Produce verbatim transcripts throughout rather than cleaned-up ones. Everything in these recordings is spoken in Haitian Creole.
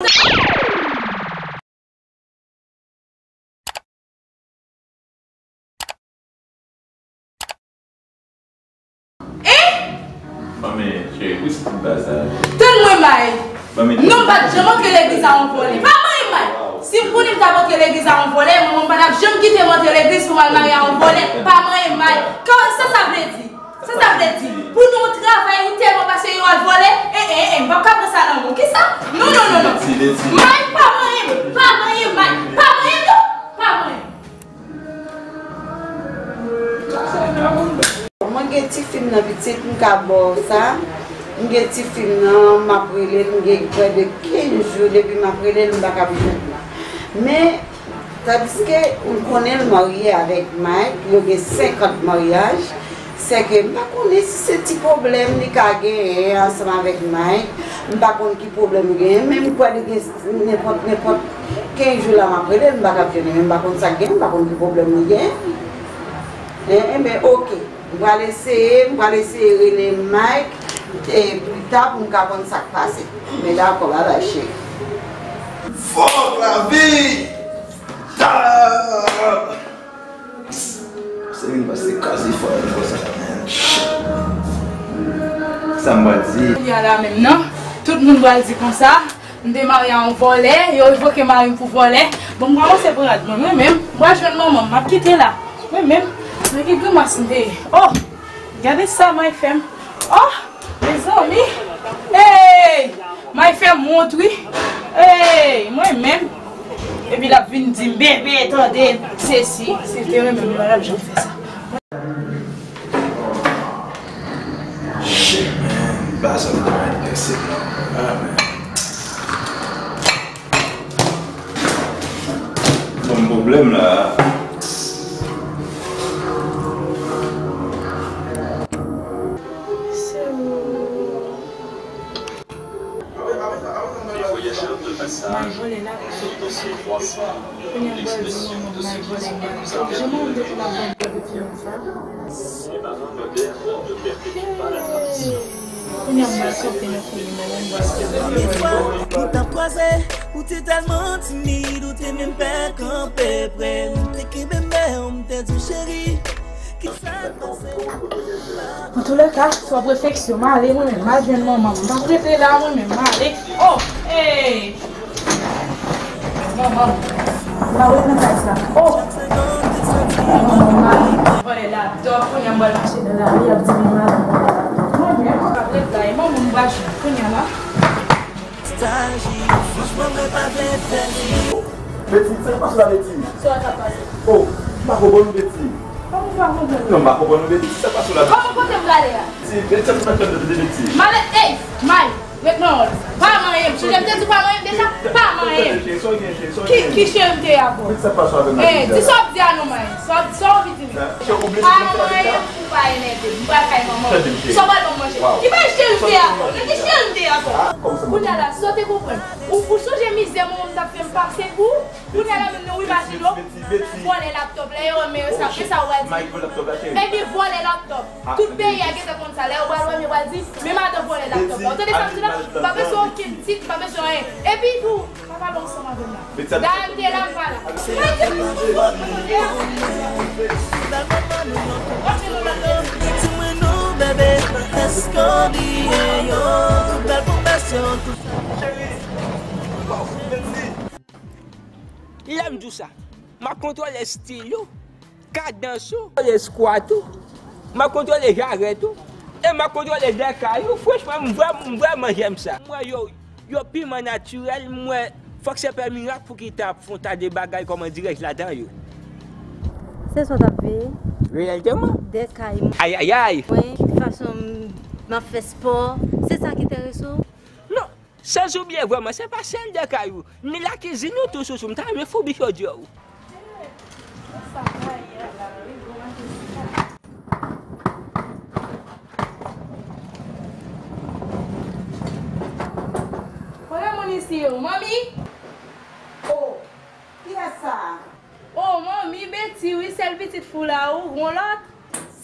Hein? Manmi, cheri, poukisa w ap fè sa? Tann mwen, May. Manmi, non, m pa t janm antre legliz a yon vòlè. Pa manyen m, May. Si m konnen m t ap antre legliz a yon vòlè, manman m pa t ap janm kite m antre legliz pou m al marye a yon vòlè. Pa manyen m, May. Ka-, sa sa vle di? Sa sa vle di? Pou nou travay, ou tèlman pase yo al vòlè? Eh, eh, eh, m p ap ka pran sa nan men w. Kisa? Non, non, non, non. May, pa manyen m. Pa manyen m, May. Pa manyen m, non. Pa manyen m. Mwen gen tifi m nan pitit, m ka ba w sa. M gen tifi m nan, m ap rele l, m gen prè de kenz jou depi m ap rele l, m pa ka jwenn li. Men, tandiske m konnen l marye avèk Mike, yo gen senkant maryaj, sèke m pa konnen si se ti pwoblèm li ka genyen ansanm avèk Mike, m pa konn ki pwoblèm li genyen, men m kwè li gen nenpòt, nenpòt kenz jou la m ap rele l, m pa t ap jwenn li, men m pa konn sa k genyen, m pa konn ki pwoblèm li genyen. En, enben, oke. M pral eseye, m pral eseye rele Mike, e, pita pou m ka konn sa k pase. Men dakò, babay, cheri. Fòk lavi! Ta! Se vin pase kaze fò, men konsa, men. Shit! Sa m pral di? Kounye a la menm, non? Tout moun pral di konsa. M te marye a yon vòlè, yo revoke mari m pou vòlè. Bon, m kòmanse pran rad mwen, mwen menm. M pral jwenn manman m, m ap kite la. Mwen menm, men ki grimas m te ye. Oh! Gade sa May fè m. Oh! Mezanmi! Hey! May fè m wont, wi. Hey! Mwen menm. Epi l ap vin di m, bebe, tande, sesi. Si l te renmen m, l ap janm fè sa. Shit, man. Baz ap bay tèse, man. Ah, man. Bon, pwoblèm la. May vòlè la. Kounye a m pral di manman m may vòlè la. Jan manman m te konn ap vann pwodui ti moun sa. Hey! Kounye a m pral kanpe nan kote nimewo m pral di manman m. Premye fwa nou t ap kwaze, ou te tèlman timid, ou te menm pè kanpe pre m. M te kenbe men w, m te di w, cheri, kisa k pase? Antoulèka, sou ap refleksyon, m ale mwen menm, m al jwenn manman m. M p ap rete la mwen menm, m ale. Oh! Hey! Manman m. M pa ret nan kay sa. Oh! Manman m, m ale. Vòlè laptòp, kounye a m pral mache nan lari, y ap di m madanm vòlè laptòp. Mwen menm, m p ap ret la, e manman m m pral jwenn kounye a la. Nostalji, franchman, mwen pa vle pèdi. Beti, sa k pase la, Beti? Sa k ap pase? Oh, m pa konprann ou, Beti. Kòman ou pa konprann? Non, m pa konprann ou, Beti. Sa k pase la, Beti? Kòman kote m prale a? Beti, Beti, sa k pase la, Beti? Malè, ey, May, ret nan wòl. Pa manyen m. Sonje m te di w pa manyen m deja? Pa manyen m. Ki, ki cheri m te ye avè w? Beti, sa k pase avè m la, Beti? Ey, di sa w ap di a non, May. Sa w ap, sa w anvi di m? Pa manyen m pou w pa enève m. M pral kay manman w. Sa w pral ban m manje? Ki bagay cheri m te ye avè w? Nan ki cheri m te ye avè w? Kounye a la, sa w te konprann? Ou, ou sonje mizè manman m t ap fè m pase pou ou? Kounye a la menm non, wi, imajine w. Vòlè laptòp, lè yo wè men yo sa, men sa yo pral di. Ebyen, vòlè laptòp. Tout peyi a gentan konn sa. Lè yo pral wè men yo pral di, men madanm vòlè laptòp la. Ou tande sa m di la? M pa bezwen okenn tit, m pa bezwen anyen. Epi tou, pa pale ansanm avè m la. Dayè m te la, m pa la. Di mwen non, bebe, èske w bliye yo? Tout bèl pwomès yo, tout sa. Lè m di w sa, m ap kontwole estil ou, kadans ou, kontwole skwat ou, m ap kontwole jarèt ou, e m ap kontwole dèkay ou. Franchman, m vrè-, m vrèman jèm sa. M wè yo, yo piman natirèl, m wè fòk se pè mirak pou ki ta ap fè yon ta de bagay kòman dirèj ladan yo. Se sa w t ap veye? Reyèlteman. Dèkay mwen. Ayayay. Mwen, ki fason m ap fè spò, se sa ki enterese w? Non. Sans oubyen vrèman, se pa sèl dèkay ou, ni lakizin ou tou sousou, m ta renmen foubi chodyè ou. Konbyen moun isi yo? Manmi? Oh, kiyès sa a? Oh, manmi, Beti, wi, sèl pitit fi w la, ou, gon lòt?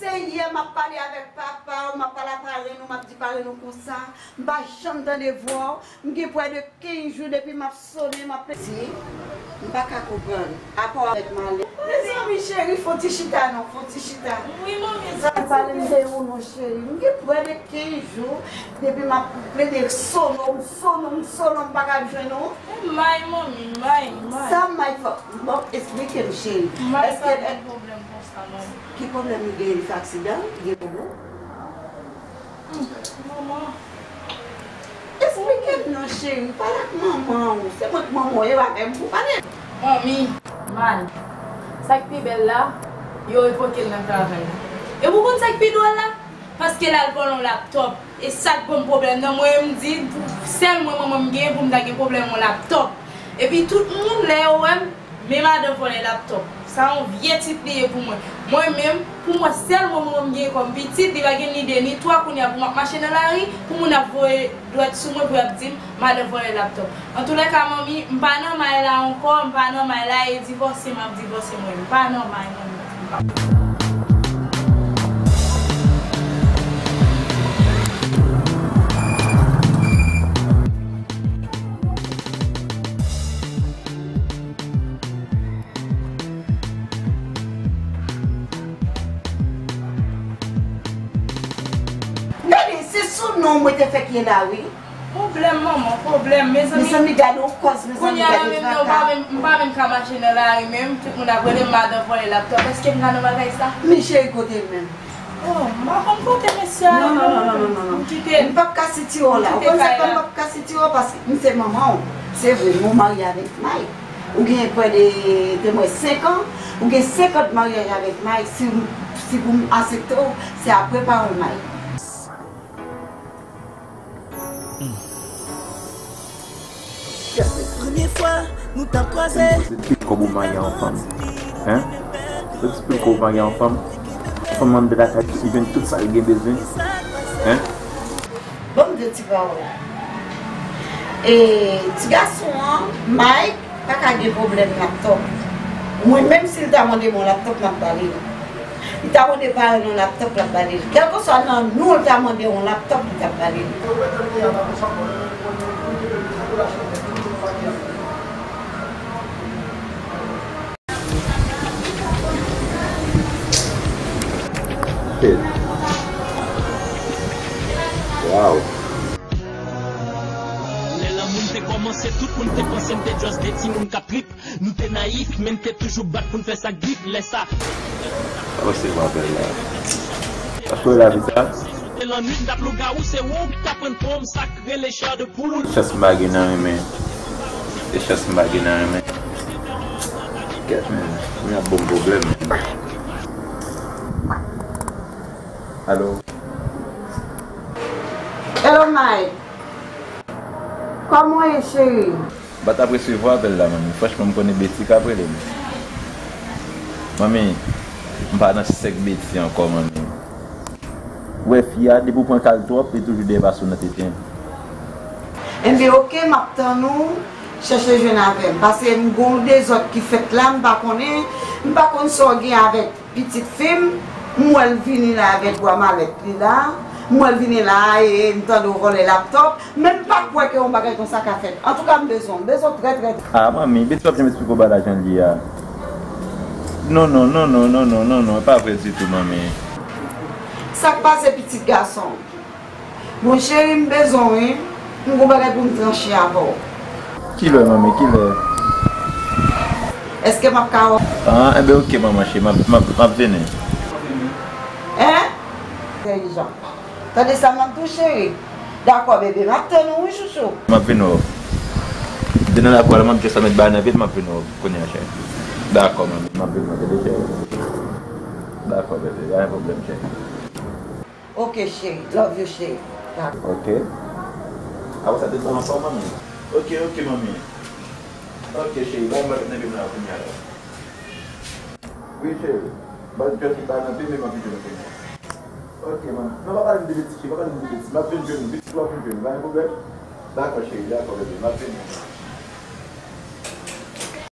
Se yè m ap pale avèk papa w, m ap pale a parenn ou, m ap di parenn ou konsa, m pa janm tande vwa w, m gen prè de kenz jou depi m ap sonnen, m ap pedi, m pa ka konprann. Apa w avèk malè? Mezanmi, cheri, fon ti chita non, fon ti chita. Wi, manmi. Sa pale m de ou non, cheri. M gen prè de kenz jou depi m ap plede sonnen w, m sonnen w, m sonnen w, m pa ka jwenn ou. May, manmi, may, may. Sa may fò? Bon, esplike m, cheri. May pa gen pwoblèm konsa non. Ki pwoblèm li gen? Li fè aksidan? Li gen pwoblèm? Hmm, manman. Esplike m non, cheri. Pale ak manman w. Se mwen k manman w, e pa menm pou pale. Manmi, may. Sa k pi bèl la, yo revoke l nan travay la. E ou konn sa k pi dwòl la? Paske l al vòlè yon laptòp. E sa k ban m pwoblèm nan. Mwen, m di, sèl mwen manman m gen pou m ta gen pwoblèm yon laptòp. Epi tout moun, lè yo wè m, men madan vòlè laptòp. Sa yon vye tit li ye pou mwen. Mwen menm, pou mwen, sèl mwen manman m gen kòm pitit, li pa gen ni de ni twa, kounye a pou m ap mache nan lari, pou moun ap voye dwèt sou mwen, pou y ap di m, madan vòlè laptòp. Antoulèka, manmi, m pa nan may la ankò, m pa nan may la, e divòse m ap divòse mwen. M pa nan may, manmi. M pa. Gade, se sou non mwen te fèk ye la, wi. Pwoblèm, manman, pwoblèm, mezanmi. Mezanmi, gade yon kòz, mezanmi, gade traka. Kounye a la menm, non, m pa menm, m pa menm ka mache nan lari menm, tout moun ap rele m madan vòlè laptòp. Èske m ka nan bagay sa? Men cheri, kote l menm? Oh, m pa konn kote mesye a ye non. Non, non, non, non, non, non. M kite l. M p ap ka sitire w la. Ou konn sa k fè m p ap ka sitire w? Paske m se manman w. Se vre, nou marye avèk Mike. Ou gen prè de, te mwen senk an. Ou gen senk an de maryaj avèk Mike. Si, si pou m aksepte w, se apre pawòl Mike. Premye fwa nou t ap kwaze. Depi kòb ou marye a yon fanm, hein? Depi kòb ou marye a yon fanm, fanm nan bèt lakay li jwenn tout sa l gen bezwen, hein? Ban m de ti pawòl. E ti gason an, Mike, pa ka gen pwoblèm laptòp. Mwen menm, si l ta mande m yon laptòp, m ap ba li l. Li ta mande paran l yon laptòp, l ap ba li l. Kèlkeswa nan nou, l ta mande yon laptòp, li t ap ba li l. Wow. Lè lanmou n te kòmanse, tout moun te panse n te just de timoun k ap trip. Nou te nayif, men n te toujou bat pou n fè sa k vit. Lè sa. Sa resevwa apèl la. Paske w la vi sa. Te lannwit, n t ap lougawou, se ou k t aprann pou m sa k rele chè de poul. Chans m pa gen nan renmen. Se chans m pa gen nan renmen. Kèt, men. Moun ap ban m pwoblèm, men. Alo? Hello, Mike. Kòman w ye, cheri? M pa t ap resevwa apèl la, manmi. Franchman, m konnen Betty k ap rele m. Manmi, m pa nan sèk Betty ankò, manmi. Ou wè fi a, depi w pran kal twòp, li toujou dèyè pase w nan tete. Enben, oke, m ap tann ou, chèche jwenn avè m. Paske m gon dezòd ki fèt la, m pa konnen, m pa konn sa w gen avèk pitit fi m, m wè l vini la avèk bwa malèt li la, m wè l vini la e m tande w vòlè laptòp, men m pa kwè ke yon bagay konsa ka fèt. Antouka, m bezwen w, m bezwen w trè, trè, trè. Ah, manmi, Betty p ap janm esplike w bagay la jan l ye a. Non, non, non, non, e pa vre ditou, manmi. Sa k pase, pitit gason? Bon, cheri, m bezwen w, wi. M gon bagay pou m tranche avè w. Kilè, manmi, kilè? Èske m ap ka wè w? Ah, enben, oke, manman cheri, m ap, m ap, m ap vini. Hein? Entèlijan. Tande sa m ap di w, cheri. Dakò, bebe, m ap tann ou, wi, chouchou. M ap vini wè w. M te nan lakou a la, m ap just met bagay nan vye, m ap vini wè w kounye a, cheri. Dakò, manmi, m ap vini wè w, tande, cheri. Dakò, bebe, pa gen pwoblèm, cheri. Oke, cheri. Love you, cheri. Dakò. Oke. Apre sa, te pran anfòm, manmi. Oke, oke, manmi. Oke, cheri. Bay m bagay nan pye m la kounye a la. Wi, cheri. Bay m just bagay nan pye m, m ap vin jwenn ou kounye a. Oke, manmi. Non, pa pale m de Betty, cheri. Pa pale m de Betty. M ap vin jwenn ou. Pitit ou ap vin jwenn ou. Pa gen pwoblèm. Dakò, cheri. Dakò, bebe. M ap vin.